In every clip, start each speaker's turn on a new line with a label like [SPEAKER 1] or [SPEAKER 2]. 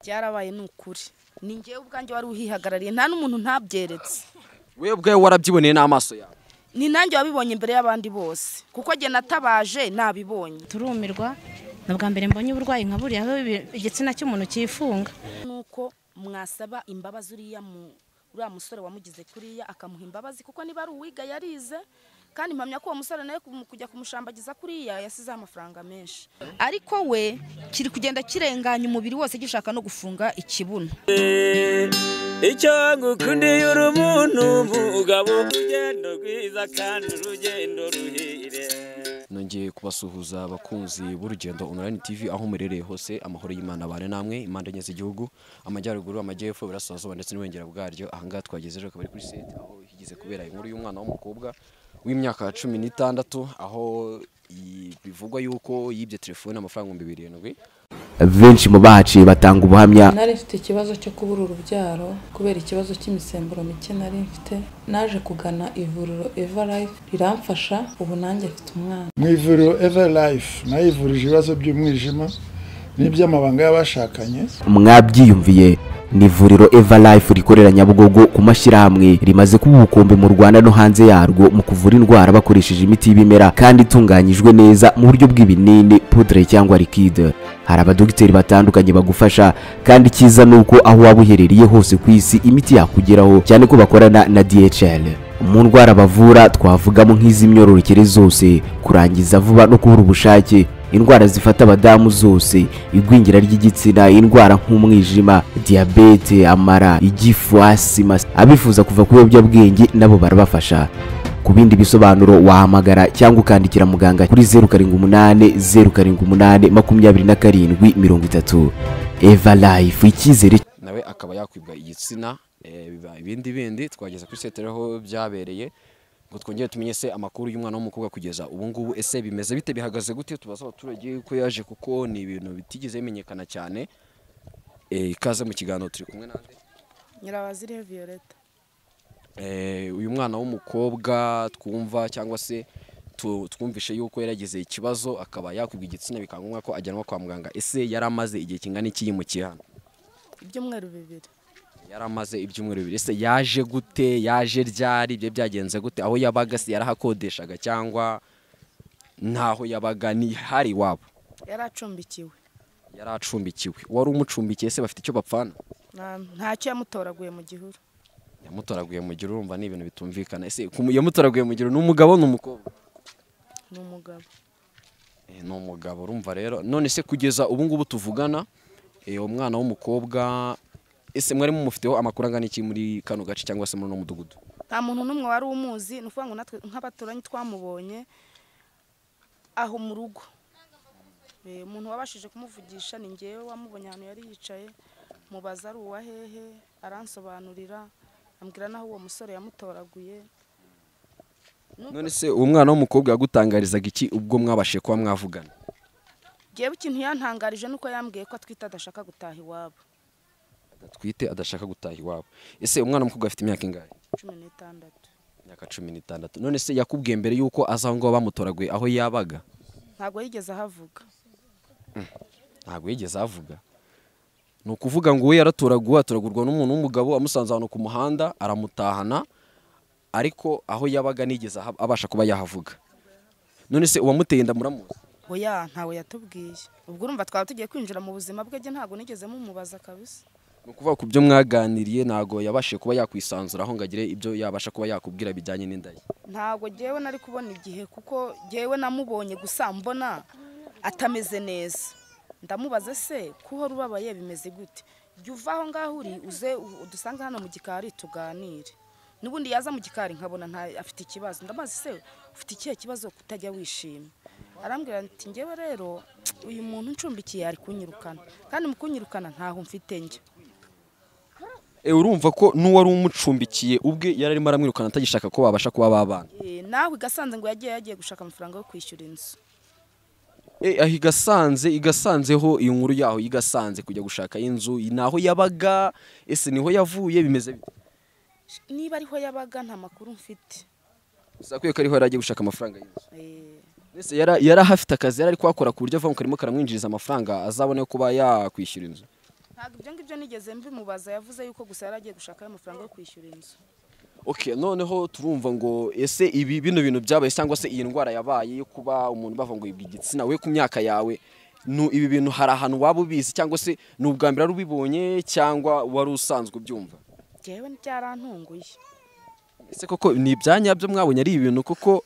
[SPEAKER 1] Byarabaye ni ukuri, ni njyewe ubwanjye wari uhihagarariye, nta n'umuntu ntabyeretse.
[SPEAKER 2] Wewe ubwawe warabyiboneye n'amaso yawe?
[SPEAKER 1] Ni nanjye wabibonye imbere y'abandi bose, kuko jye natabaje nabibonye.
[SPEAKER 3] Turumirwa, na bwa mbere mbonye uburwayi nka buriya aho igitsina cy'umuntu cyifunga.
[SPEAKER 1] Nuko mwasaba imbabazi uriya musore wamugize kuriya akamuha imbabazi, kuko niba ari uwiga yarize, kandi mpamya ko uwo musore nawe kujya kumushambagiza kuriya yasize amafaranga menshi. Ariko we kiri kugenda kirenganya umubiri wose gishaka no gufunga ikibuno.
[SPEAKER 4] Icyo ngukundiye uri umuntu mugabo, urugendo rwiza kandi urugendo ruhire.
[SPEAKER 2] Nongeye kubasuhuza abakunzi b'urugendo online TV aho murereye hose, amahoro y'Imana bane namwe, impande enye z'igihugu, amajyaruguru, amajyepfo, iburasirazuba ndetse n'uburengera bwaryo. Ahangaha twageze rero akaba ari kuri set aho higeze kubera inkuru y'umwana w'umukobwa w'imyaka 16, aho bivugwa yuko yibye telefone amafaranga 7,000.
[SPEAKER 5] Benshi mu bahaciye batanga ubuhamya.
[SPEAKER 6] Nari mfite ikibazo cyo kubura urubyaro kubera ikibazo cy'imisemburo mike nari mfite, naje kugana ivuriro Eva Life riramfasha, ubu nanjye mfite umwana.
[SPEAKER 7] Mu ivuriro Eva Life nayivurije ibibazo by'umwijima n'iby'amabanga y'abashakanye.
[SPEAKER 5] Mwabyiyumviye, ni ivuriro Eva Life rikorera Nyabugogo ku mashyirahamwe, rimaze kuba ubukombe mu Rwanda no hanze yarwo mu kuvura indwara bakoresheje imiti y'ibimera kandi itunganyijwe neza mu buryo bw'ibinini, poudre cyangwa liquide. Hari abadogiteri batandukanye bagufasha, kandi cyiza nuko aho waba uherereye hose ku isi imiti yakugeraho, cyane ko bakorana na DHL. Mu ndwara bavura twavugamo nk'iz'imyororokere zose, kurangiza vuba no kubura ubushake, indwara zifata abadamu zose, igwingira ry'igitsina, indwara nk'umwijima, diabete, amara, igifu, asima. Abifuza kuva ku biyobyabwenge nabo barabafasha. Ku bindi bisobanuro wahamagara cyangwa ukandikira muganga kuri 078 078 27 30. Eva Life, icyizere.
[SPEAKER 2] Nawe akaba yakwibwa igitsina, biba ibindi bindi. Twageze kuri set aho byabereye ngo twongere tumenye se amakuru y'umwana w'umukobwa kugeza ubu ngubu, ese bimeze bite, bihagaze gute, tubaza abaturage ko yaje, kuko ni ibintu bitigeze bimenyekana cyane. Ikaze mu kiganiro, turi kumwe nande?
[SPEAKER 1] Nyirabazire Violeta.
[SPEAKER 2] Uyu mwana w'umukobwa twumva cyangwa se twumvishe yuko yaragize ikibazo akaba yakwibwa igitsina bikangomwa ko ajyanwa kwa muganga, ese yaramaze igihe kingana iki yimukiye hano?
[SPEAKER 1] Ibyumweru 2.
[SPEAKER 2] Yaramaze ibyumweru 2. Ese yaje gute, yaje ryari, ibyo byagenze gute, aho yabaga se yarahakodeshaga cyangwa ntaho yabaga, ni hari iwabo?
[SPEAKER 1] Yaracumbikiwe.
[SPEAKER 2] Yaracumbikiwe. Wari umucumbikiye se bafite icyo bapfana?
[SPEAKER 1] Ntacyo, yamutoraguye mu gihuru.
[SPEAKER 2] Yamutoraguye mu gihuru, urumva ni ibintu bitumvikana. Ese yamutoraguye mu gihuru ni umugabo ni umukobwa?
[SPEAKER 1] Ni umugabo.
[SPEAKER 2] Ni umugabo, urumva rero. None se kugeza ubu ngubu tuvugana, umwana w'umukobwa ese mwari mumufiteho amakuru angana iki muri kano gace cyangwa se muri no mudugudu?
[SPEAKER 1] Nta muntu n'umwe wari umuzi, ni ukuvuga ngo natwe nk'abaturanyi twamubonye aho mu rugo. Umuntu wabashije kumuvugisha ni njyewe wamubonye ahantu yari yicaye, mubaza ari uwa hehe, aransobanurira, ambwira naho uwo musore yamutoraguye.
[SPEAKER 2] None se uwo mwana w'umukobwa yagutangarizaga iki ubwo mwabashe kuba mwavugana?
[SPEAKER 1] Njyewe ikintu yantangarije nuko yambwiye ko atwite adashaka gutaha iwabo.
[SPEAKER 2] Atwite adashaka gutaha iwabo. Ese umwana w'umukobwa afite imyaka ingahe?
[SPEAKER 1] 16.
[SPEAKER 2] Imyaka 16. None se yakubwiye mbere yuko aza aho ngaho bamutoraguye aho yabaga?
[SPEAKER 1] Ntabwo yigeze ahavuga.
[SPEAKER 2] Ntabwo yigeze ahavuga. Ni ukuvuga ngo we yaratoraguwe, atoragurwa n'umuntu w'umugabo amusanze ahantu ku muhanda aramutahana, ariko aho yabaga nigeze abasha kuba yahavuga. None se uwamuteye inda muramuzi?
[SPEAKER 1] Oya, ntawe yatubwiye. Ubwo urumva twaba tugiye kwinjira mu buzima bwe, jye ntabwo nigeze mumubaza kabisa.
[SPEAKER 2] Ni ukuvuga ku byo mwaganiriye ntabwo yabashije kuba yakwisanzura aho ngo agire ibyo yabasha kuba yakubwira bijyanye n'inda ye?
[SPEAKER 1] Ntabwo jyewe nari kubona igihe, kuko jyewe namubonye gusa mbona atameze neza. Ndamubaza se ko uhora ubabaye bimeze gute? Jya uva aho ngaho uri uze udusange hano mu gikari tuganire. N'ubundi yaza mu gikari nkabona nta afite ikibazo. Ndamubaza se ufite ikihe kibazo kutajya wishima? Arambwira ati njyewe rero uyu muntu ncumbikiye ari kunyirukana, kandi mu kunyirukana ntaho mfite njya.
[SPEAKER 2] Urumva ko n'uwari umucumbikiye ubwe yararimo aramwirukana atagishaka ko babasha kuba babana.
[SPEAKER 1] Nawe igasanze ngo yagiye gushaka amafaranga yo kwishyura inzu.
[SPEAKER 2] Aho igasanzeho iyo nkuru yaho igasanze kujya gushaka inzu, naho yabaga, ese niho yavuye bimeze bite?
[SPEAKER 1] Niba ariho yabaga nta makuru mfite.
[SPEAKER 2] Gusa ko ariho yaragiye gushaka amafaranga y'inzu. Ese yarahafite akazi yari ari kuhakora ku buryo ava mu karimo karamwinjiriza amafaranga azabone kuba yakwishyura inzu?
[SPEAKER 1] Ntabwo ibyo ngibyo nigeze mbimubaza, yavuze yuko gusa yari agiye gushaka amafaranga yo kwishyura inzu.
[SPEAKER 2] Okay, noneho turumva ngo ese ibi bino bintu byabaye cyangwa se iyi ndwara yabaye yo kuba umuntu bava ngo yibwa igitsina, we ku myaka yawe ibi bintu hari ahantu waba ubizi cyangwa se ni ubwa mbere ubibonye cyangwa wari usanzwe ubyumva?
[SPEAKER 1] Jewe byarantunguye.
[SPEAKER 2] Ese koko ni ibyanyabyo mwabonye ari ibintu koko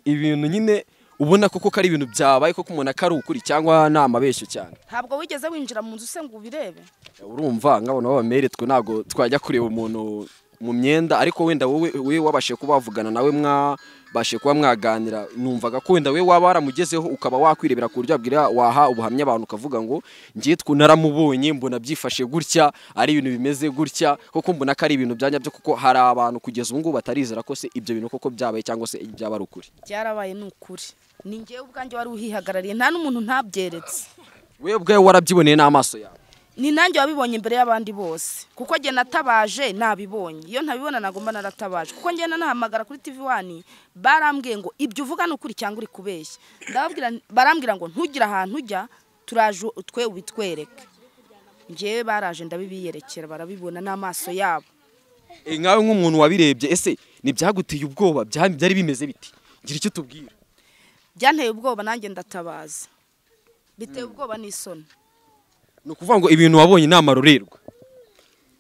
[SPEAKER 2] ibintu nyine ubona koko ko ari ibintu byabaye koko umuntu akari ukuri cyangwa ni amabeshyo cyane?
[SPEAKER 1] Ntabwo wigeze winjira mu nzu se ngo ubirebe?
[SPEAKER 2] Urumva nk'abantu b'abamere twe ntabwo twajya kureba umuntu mu myenda, ariko wenda wowe wabashe kuba wavugana nawe mwabashe kuba mwaganira, numvaga ko wenda we waba waramugezeho ukaba wakwirebera ku buryo wabwira waha ubuhamya abantu ukavuga ngo ngiye naramubonye mbona byifashe gutya, ari ibintu bimeze gutya, koko mbona ko ari ibintu byanyabyo, kuko hari abantu kugeza ubu ngubu batarizera ko se ibyo bintu koko byabaye cyangwa se byaba ari ukuri.
[SPEAKER 1] Byarabaye ni ukuri, ni ngewe ubwanjye wari uhihagarariye, nta n'umuntu ntabyeretse.
[SPEAKER 2] Wewe ubwawe warabyiboneye n'amaso yawe?
[SPEAKER 1] Ni nanjye wabibonye imbere y'abandi bose, kuko njye natabaje nabibonye. Iyo ntabibona nagomba naratabaje, kuko njye nanahamagara kuri TV1 barambwiye ngo ibyo uvuga ni ukuri cyangwa uri kubeshya. Ndababwira, barambwira ngo ntugire ahantu ujya, turaje twe ubitwereke. Njyewe baraje ndabibiyerekera, barabibona n'amaso yabo.
[SPEAKER 2] Nkawe nk'umuntu wabirebye, ese ni byaguteye ubwoba byari bimeze biti? Ngira icyo tubwira.
[SPEAKER 1] Byanteye ubwoba nanjye ndatabaza, biteye ubwoba n'isoni.
[SPEAKER 2] Ni ukuvuga ngo ibintu wabonye ni amarorerwa,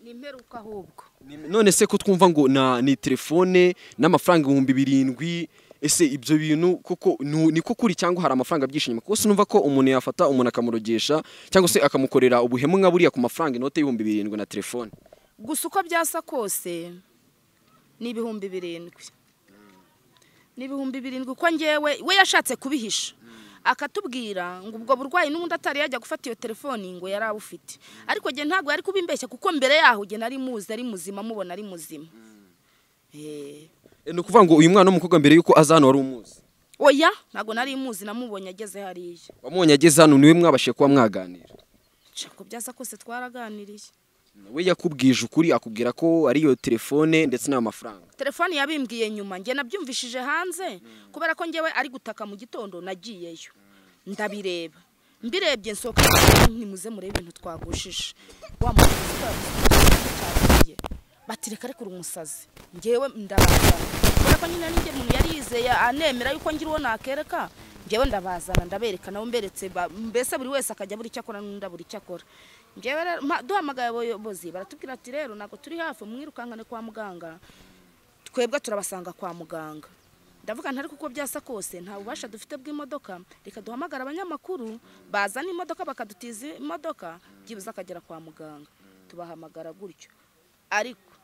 [SPEAKER 1] ni imperuka ahubwo.
[SPEAKER 2] None se ko twumva ngo ni telefone n'amafaranga 7000, ese ibyo bintu koko ni ko kuri cyangwa hari amafaranga byinshi inyuma? Kuko sinumva ko umuntu yafata umuntu akamurogesha cyangwa se akamukorera ubuhemu nka buriya ku mafaranga inote y'7000 na telefone.
[SPEAKER 1] Gusa uko byasa kose ni 7000. Ni 7000 kuko ngewe we yashatse kubihisha, akatubwira ngo ubwo burwayi n'ubundi atari yajya gufata iyo telefoni ngo yari abufite, ariko je ntago yari kubimbeshya kuko mbere yaho je nari muzi ari muzima, mubona ari muzima.
[SPEAKER 2] Ni ukuvuga ngo uyu mwana w'umukobwa mbere yuko aza hano wari umuzi?
[SPEAKER 1] Oya, ntago nari muzi, namubonye ageze hariya.
[SPEAKER 2] Wamubonye ageze hano, niwe mwabashe kuba mwaganira?
[SPEAKER 1] Ko byasa kose twaraganiriye.
[SPEAKER 2] We yakubwije ukuri akubwira ko ari iyo telefone ndetse n'amafaranga?
[SPEAKER 1] Telefone yabimbwiye nyuma, nge nabyumvishije hanze kubera ko ngewe ari gutaka mu gitondo nagiyeyo ndabireba, mbirebye nsoka nimuze murebe ibintu twagushije. Wa muntu batireka rekura umusazi, ngewe ndabazana kubera ko nyine ninjye umuntu yari yizeye anemera yuko ngira uwo nakereka, ngewe ndabazana ndabereka nabo mberetse, mbese buri wese akajya buri cyakora n'unda buri cyakora. Ngewe duhamagaye abayobozi baratubwira ati rero ntabwo turi hafi, mwirukankane kwa muganga, twebwe turabasanga kwa muganga. Ndavuga ntari kuko byasa kose nta bubasha dufite bw'imodoka, reka duhamagara abanyamakuru bazana imodoka bakadutiza imodoka byibuze akagera kwa muganga. Tubahamagara gutyo, ariko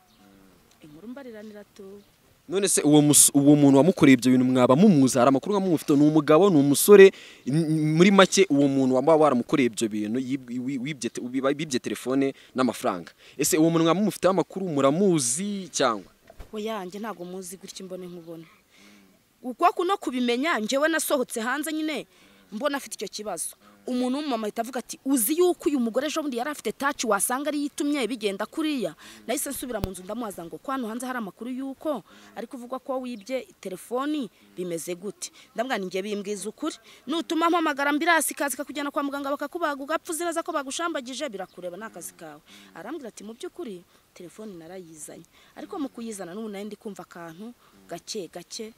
[SPEAKER 1] inkuru mbariranira tu.
[SPEAKER 2] None se uwo muntu wamukoreye ibyo bintu mwaba mumuzi? Hari amakuru mwamufite? Ni umugabo, ni umusore? Muri make uwo muntu waba waramukoreye ibyo bintu wibye telefone n'amafaranga, ese uwo muntu mwamufite amakuru, muramuzi cyangwa?
[SPEAKER 1] Oya, njye ntago muzi gutya imbone nkubone. Uko kuno kubimenya njyewe nasohotse hanze nyine mbona afite icyo kibazo. Umuntu w'umumama ahita avuga ati uzi yuko uyu mugore ejo bundi yari afite touch wasanga ari yitumye bigenda kuriya. Nahise nsubira mu nzu ndamubaza ngo kwano hanze hari amakuru yuko ari kuvugwa ko wibye telefoni bimeze gute? Ndamubwira nti ngiye bimbwiza ukuri, nutuma mpamagara ambirasi kazi kakujyana kwa muganga bakakubaga ugapfa uzi neza ko bagushambagije birakureba ni akazi kawe. Arambwira ati mu by'ukuri telefoni narayizanye, ariko mu kuyizana n'ubu nari ndi kumva akantu gake gake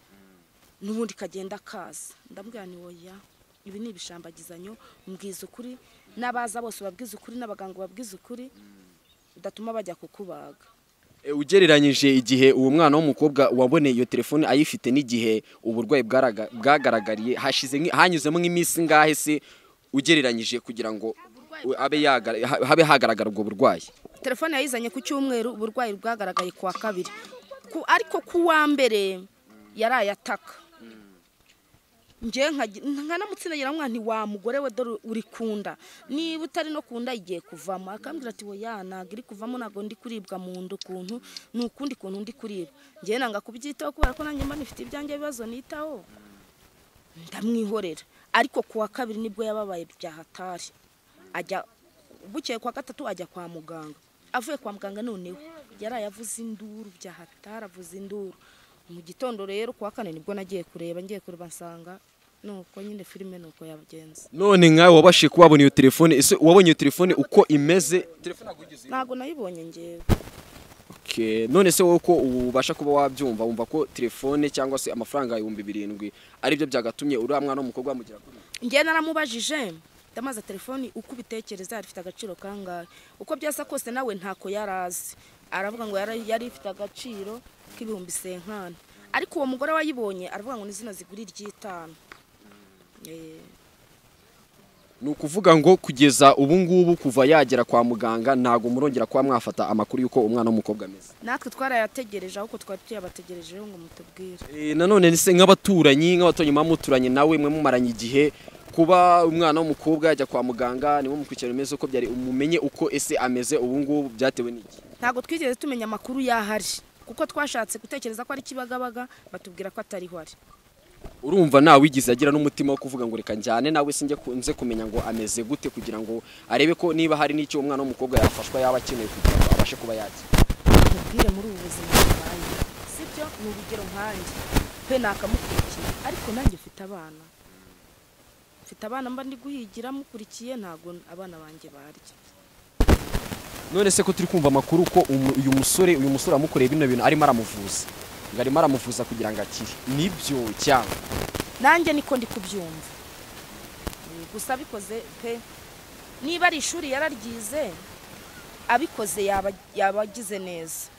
[SPEAKER 1] n'ubundi kagenda kaza. Ndamubwira nti oya, ibi ni ibishambagizanyo, mbwiza ukuri n'abaza bose babwiza ukuri n'abaganga babwiza ukuri, udatuma bajya kukubaga.
[SPEAKER 2] Ugereranyije igihe uwo mwana w'umukobwa waboneye iyo telefone ayifite n'igihe uburwayi bwagaragariye, hashize hanyuzemo nk'iminsi ngahe se ugereranyije kugira ngo habe hagaragara ubwo burwayi?
[SPEAKER 1] Telefone yayizanye ku cyumweru, uburwayi bwagaragaye kuwa kabiri, ariko kuwa mbere yarayataka. Nje nkanamutsindagira mwana nti wa mugore we dore uri kunda, niba utari no kunda igiye kuvamo. Akambwira ati oya ntago iri kuvamo, ntago ndi kuribwa mu nda ukuntu ni ukundi kuntu ndi kuribwa. Nje nanga kubyitaho kubera ko nanjye mba nifite ibyanjye bibazo nitaho, ndamwihorera. Ariko kuwa kabiri nibwo yababaye bya hatari, ajya bukeye kuwa gatatu ajya kwa muganga. Avuye kwa muganga noneho yarayavuze induru bya hatari, avuze induru. Mu gitondo rero kuwa kane nibwo nagiye kureba, ngiye kureba nsanga Nuko nyine filime nuko yagenze.
[SPEAKER 2] None nkawe wabashije kuwabona iyo telefone, ese wabonye iyo telefone uko imeze? Telefone ntabwo wigeze uyibona?
[SPEAKER 1] Ntabwo nayibonye ngewe.
[SPEAKER 2] Okay, none se wowe ko ubasha kuba wabyumva, wumva ko telefone cyangwa se amafaranga 7000 ari byo byagatumye uriya mwana w'umukobwa amugira kuri?
[SPEAKER 1] Ngewe naramubajije ndamaze telefone uko ubitekereza ifite agaciro kangahe, uko byasa kose nawe ntako yarazi, aravuga ngo yari ifite agaciro k'ibihumbi 50, ariko uwo mugore wayibonye aravuga ngo ni zino zigura iry'itanu.
[SPEAKER 2] Ni ukuvuga ngo kugeza ubu ngubu kuva yagera kwa muganga ntago murongera kuba mwafata amakuru y'uko umwana w'umukobwa ameze?
[SPEAKER 1] Natwe twarayategereje ahubwo twari tuyabategerejeho ngo mutubwire.
[SPEAKER 2] Nanone se nk'abaturanyi muturanye nawe mwe mumaranye igihe, kuba umwana w'umukobwa yajya kwa muganga niwo mukurikirana umeze uko byari, umumenye uko ese ameze ubu ngubu byatewe n'iki?
[SPEAKER 1] Ntago twigeze tumenya amakuru yahari kuko twashatse gutekereza ko ari Kibagabaga batubwira ko atariho ari.
[SPEAKER 2] Urumva nawe wigize agira n'umutima wo kuvuga ngo reka njyane nawe sinjye nze kumenya ngo ameze gute, kugira ngo arebe ko niba hari n'icyo umwana w'umukobwa yafashwa yaba akeneye kugira ngo abashe kuba yakira.
[SPEAKER 1] Mubwire muri ubu buzima bubaye, sibyo? Ni urugero nkanjye pe nakamukurikiye, ariko nanjye mfite abana, mba ndi guhigira mukurikiye, ntago abana banjye barya.
[SPEAKER 2] None se ko turi kumva amakuru ko uyu musore amukoreye bino bintu arimo aramuvuza, ngo arimo aramuvuza kugira ngo akire, nibyo cyangwa?
[SPEAKER 1] Nanjye niko ndi kubyumva, gusa abikoze pe niba ari ishuri yararyize abikoze yaba agize neza.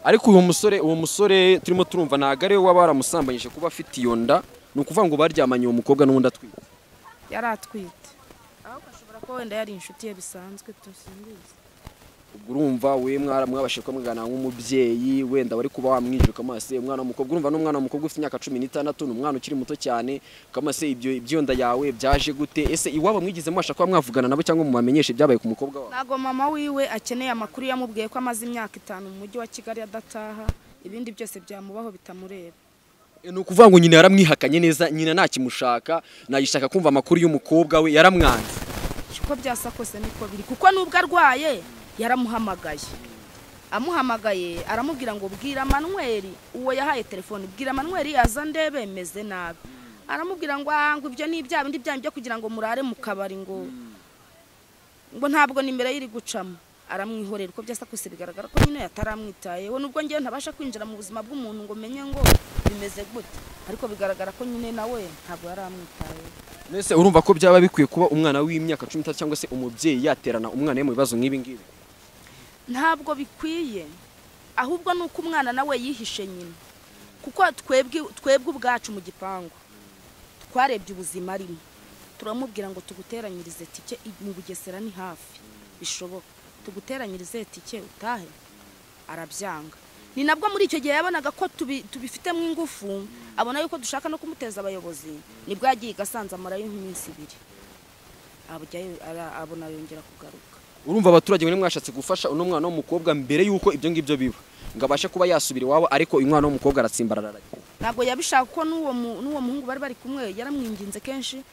[SPEAKER 2] Ariko uwo musore turimo turumva ntago ari we waba waramusambanyije kuba afite iyo nda, ni ukuvuga ngo baryamanye uwo mukobwa n'undi atwite.
[SPEAKER 1] Yari atwite, ahubwo ashobora kuba wenda yari inshuti ye bisanzwe tusimbizi.
[SPEAKER 2] Ubwo urumva we mwabashije kuba mugana nk'umubyeyi wenda wari kuba wamwinjira ukamase umwana w'umukobwa, urumva n'umwana w'umukobwa ufite imyaka 16 ni umwana ukiri muto cyane, ukamase ibyo nda yawe byaje gute? Ese iwabo mwigize mwasha kuba mwavugana nabo cyangwa mubamenyeshe ibyabaye ku mukobwa wawe?
[SPEAKER 1] Ntago mama wiwe akeneye amakuru, yamubwiye ko amaze imyaka 5 mu mujyi wa Kigali adataha, ibindi byose byamubaho bitamureba.
[SPEAKER 2] Ni ukuvuga ngo nyina yaramwihakanye neza, nyina ntakimushaka, nayishaka kumva amakuru y'umukobwa we, yaramwanze.
[SPEAKER 1] Uko byasa kose niko biri, kuko nubwo arwaye yaramuhamagaye, amuhamagaye aramubwira ngo bwira Manuel, uwo yahaye telefone, bwira Manuel yaza ndebe meze nabi, aramubwira ngo ngo ibyo ni ibya bindi byanyu byo kugira ngo murare mu kabari, ngo ntabwo nimero iri gucamo, aramwihorera. Uko byasa kose bigaragara ko nyine yataramwitayeho, nubwo ngewe ntabasha kwinjira mu buzima bw'umuntu ngo menye ngo bimeze gute, ariko bigaragara ko nyine nawe ntabwo yaramwitayeho.
[SPEAKER 2] Nese urumva ko byaba bikwiye kuba umwana w'imyaka 13 cyangwa se umubyeyi yaterana umwana we mu bibazo nk'ibi ngibi?
[SPEAKER 1] Ntabwo bikwiye, ahubwo nuko umwana nawe yihishe nyina, kuko twebwe ubwacu mu gipangu twarebye ubuzima arimo, turamubwira ngo tuguteranyirize tike mu Bugesera ni hafi bishoboka, tuguteranyirize tike utahe, arabyanga. Ni nabwo muri icyo gihe yabonaga ko tubifitemo ingufu, abona yuko dushaka no kumuteza abayobozi, nibwo yagiye Gasanze amarayo nk'iminsi 2 abona yongera kugaruka.
[SPEAKER 2] Urumva abaturage mwe mwashatse gufasha uno mwana w'umukobwa mbere yuko ibyo ngibyo biba ngo abashe kuba yasubira iwabo, ariko uyu mwana w'umukobwa aratsimbarara.
[SPEAKER 1] Ntabwo yabishaka kuko n'uwo muhungu bari kumwe yaramwinginze kenshi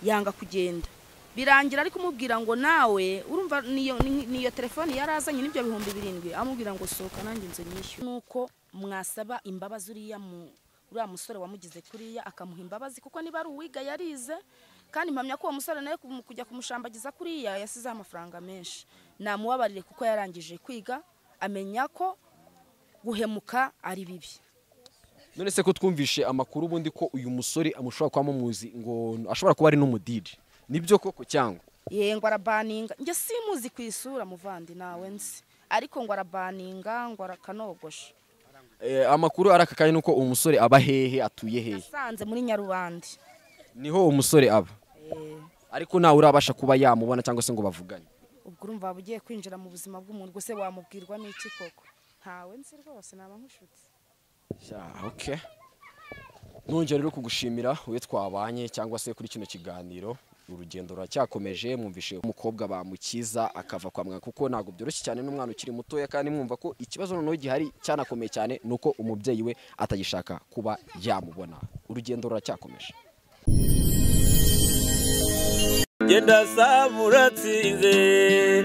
[SPEAKER 1] yanga kugenda, birangira ariko umubwira ngo nawe urumva niyo telefone yarazanye n'ibyo 7000, amubwira ngo sohoka nanjye nze nyishyure. Nuko mwasaba imbabazi uriya musore wamugize kuriya akamuha imbabazi, kuko niba ari uwiga yarize, kandi mpamya ko uwo musore nawe kujya kumushambagiza kuriya yasize amafaranga menshi, namubabarire kuko yarangije kwiga amenya ko guhemuka ari bibi.
[SPEAKER 2] None se ko twumvishe amakuru ubundi ko uyu musore amushobora kuba mumuzi ngo ashobora kuba ari n'umudidi, nibyo koko cyangwa?
[SPEAKER 1] Ye ngo arabaninga, njye simuzi ku isura muvandi nawe nzi, ariko ngo arabaninga ngo arakanogosha.
[SPEAKER 2] Amakuru araka kandi nuko umusore aba hehe, atuye hehe?
[SPEAKER 1] Nasanze muri Nyarubandi
[SPEAKER 2] niho umusore aba. Ariko nawe urabasha kuba yamubona cyangwa se ngo bavugane?
[SPEAKER 1] Ubwo urumva waba ugiye kwinjira mu buzima bw'umuntu, gusa wamubwirwa n'iki koko? Ntawe nzi rwose, naba nkushutse.
[SPEAKER 2] Okay. Nongera rero kugushimira we twabanye cyangwa se kuri kino kiganiro, urugendo ruracyakomeje. Mwumvishe umukobwa bamukiza akava kwa muganga, kuko ntabwo byoroshye cyane n'umwana ukiri mutoya, kandi mwumva ko ikibazo noneho gihari cyanakomeye cyane nuko umubyeyi we atagishaka kuba yamubona. Urugendo ruracyakomeje.
[SPEAKER 4] Genda saburatsinze.